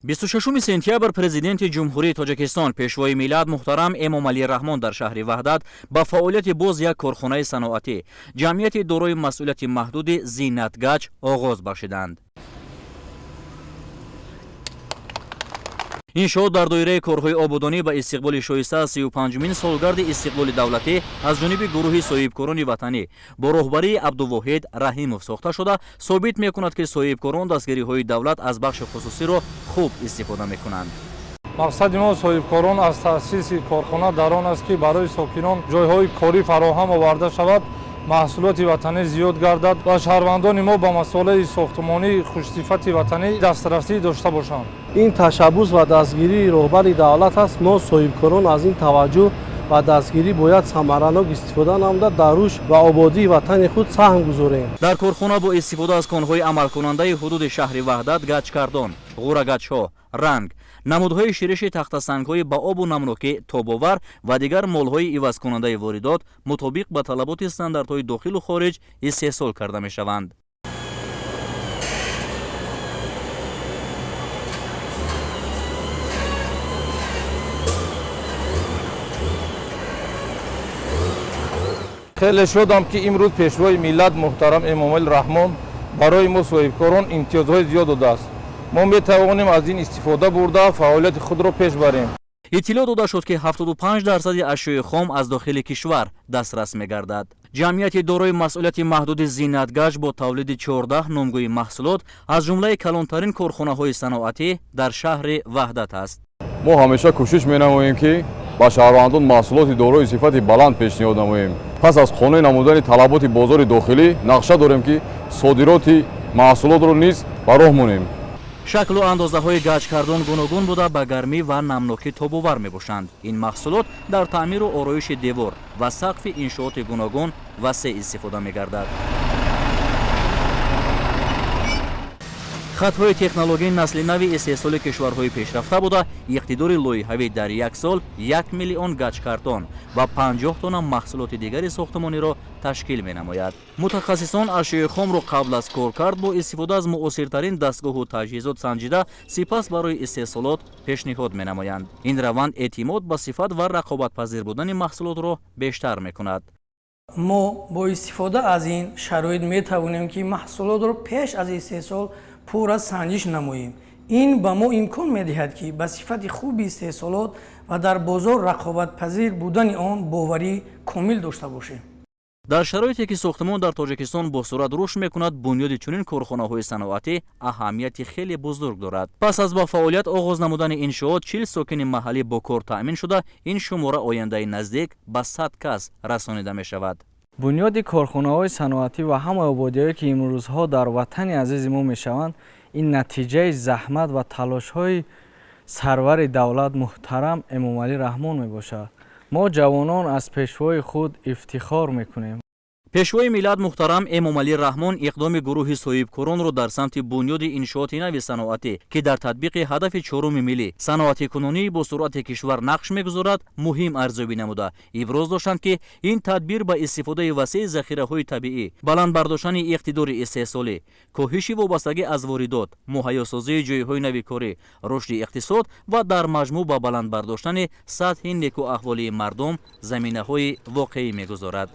26 сентябр Президенти Ҷумҳурии Тоҷикистон, Пешвои миллат муҳтарам Эмомалӣ Раҳмон дар шаҳри Ваҳдат ба фаъолияти боз як корхонаи саноатӣ, ҷамъияти дорои масъулияти маҳдуди «Зинатгач» оғоз бахшиданд. Иншоот дар доираи корҳои ободонӣ ба истиқболи шоиста аз 35-умин солгарди истиқлоли давлатӣ аз ҷониби гурӯҳи соҳибкорони ватанӣ бо роҳбарии Абдувоҳид Раҳимов сохта шуда, собит мекунад, ки соҳибкорон дастгириҳои давлат аз бахши хусусиро хуб истифода мекунанд. Мақсади мо, соҳибкорон, аз таъсиси корхона дар он аст, ки барои сокинон ҷойҳои корӣ фароҳам оварда шавад, маҳсулоти ватанӣ зиёд гардад ва шаҳрвандони мо ба масолеҳи сохтмонии хушсифати ватанӣ дастрасӣ дошта бошанд. Ин ташаббус ва дастгирии роҳбари давлат аст. Мо, соҳибкорон, аз ин таваҷҷӯҳ ва дастгирӣ бояд самаранок истифода намуда, дар рушд ва ободии ватани худ саҳм гузорем. Дар корхона бо истифода аз конҳои амалкунандаи ҳудуди шаҳри Ваҳдат гачкардон, ғӯрагачҳо, ранг, намудҳои шириши тахтасангҳои ба обу намнокӣ тобовар ва дигар молҳои ивазкунандаи воридот мутобиқ ба талаботи стандартҳои дохилу хориҷ истеҳсол карда мешаванд. Хеле шодам, ки имрӯз Пешвои миллат муҳтарам Эмомалӣ Раҳмон барои мо, соҳибкорон, имтиёзҳои зиёд додааст. Мо метавонем аз ин истифода бурда, фаъолияти худро пеш барем. Иттилоъ дода шуд, ки 75 дарсади ашёи хом аз дохили кишвар дастрас мегардад. Ҷамъияти дорои масъулияти маҳдуди «Зинатгач» бо тавлиди 14 номгӯи маҳсулот аз ҷумлаи калонтарин корхонаҳои саноатӣ дар шаҳри Ваҳдат аст. Мо ҳамеша кӯшиш менамоем, ки ба шаҳрвандон маҳсулоти дорои сифати баланд пешниҳод намоем. Пас аз қонеъ намудани талаботи бозори дохилӣ, нақша дорем, ки содироти маҳсулотро низ ба роҳ монем. Шаклу андозаҳои гачкардон гуногун буда, ба гармӣ ва намнокӣ тобовар мебошанд. Ин маҳсулот дар таъмиру ороиши девор ва сақфи иншооти гуногун васеъ истифода мегардад. Хатҳои технологияи насли нави истеҳсоли кишварҳои пешрафта буда, иқтидори лоиҳавӣ дар як сол 1 миллион гачкартон ва 50 тонна маҳсулоти дигари сохтмониро ташкил менамояд. Мутахассисон ашёи хомро қабл аз коркард бо истифода аз муосиртарин дастгоҳу таҷҳизот санҷида, сипас барои истеҳсолот пешниҳод менамоянд. Ин раванд эътимод ба сифат ва рақобатпазир будани маҳсулотро бештар мекунад. Мо бо истифода аз ин шароит метавонем, ки маҳсулотро пеш аз истеҳсол пурра санҷиш намоем. Ин ба мо имкон медиҳад, ки ба сифати хуби истеҳсолот ва дар бозор рақобатпазир будани он боварӣ комил дошта бошем. Дар шароите ки сохтмон дар Тоҷикистон бо суръат рушд мекунад, бунёди чунин корхонаҳои саноатӣ аҳамияти хеле бузург дорад. Пас аз ба фаъолият оғоз намудани иншоот, 40 сокини маҳаллӣ бо кор таъмин шуда, ин шумора ояндаи наздик ба 100 кас расонида мешавад. Бунёди корхонаҳои саноатӣ ва ҳамаи ободиҳое, ки имрӯзҳо дар ватани азизи мо мешаванд, ин натиҷаи заҳмат ва талошҳои сарвари давлат муҳтарам Эмомалӣ Раҳмон мебошад. Мо, ҷавонон, аз пешвои худ ифтихор мекунем. Пешвои миллат муҳтарам Эмомалӣ Раҳмон иқдоми гурӯҳи соҳибкоронро дар самти бунёди иншооти нави саноатӣ, ки дар татбиқи ҳадафи чоруми миллӣ, саноатикунонии босуръати кишвар нақш мегузорад, муҳим арзёбӣ намуда, иброз доштанд, ки ин тадбир ба истифодаи васеи захираҳои табиӣ, баланд бардоштани иқтидори истеҳсолӣ, коҳиши вобастагӣ аз воридот, муҳайёсозии ҷойҳои нави корӣ, рушди иқтисод ва дар маҷмӯъ ба баланд бардоштани сатҳи некӯаҳволии мардум заминаҳои воқеӣ мегузорад.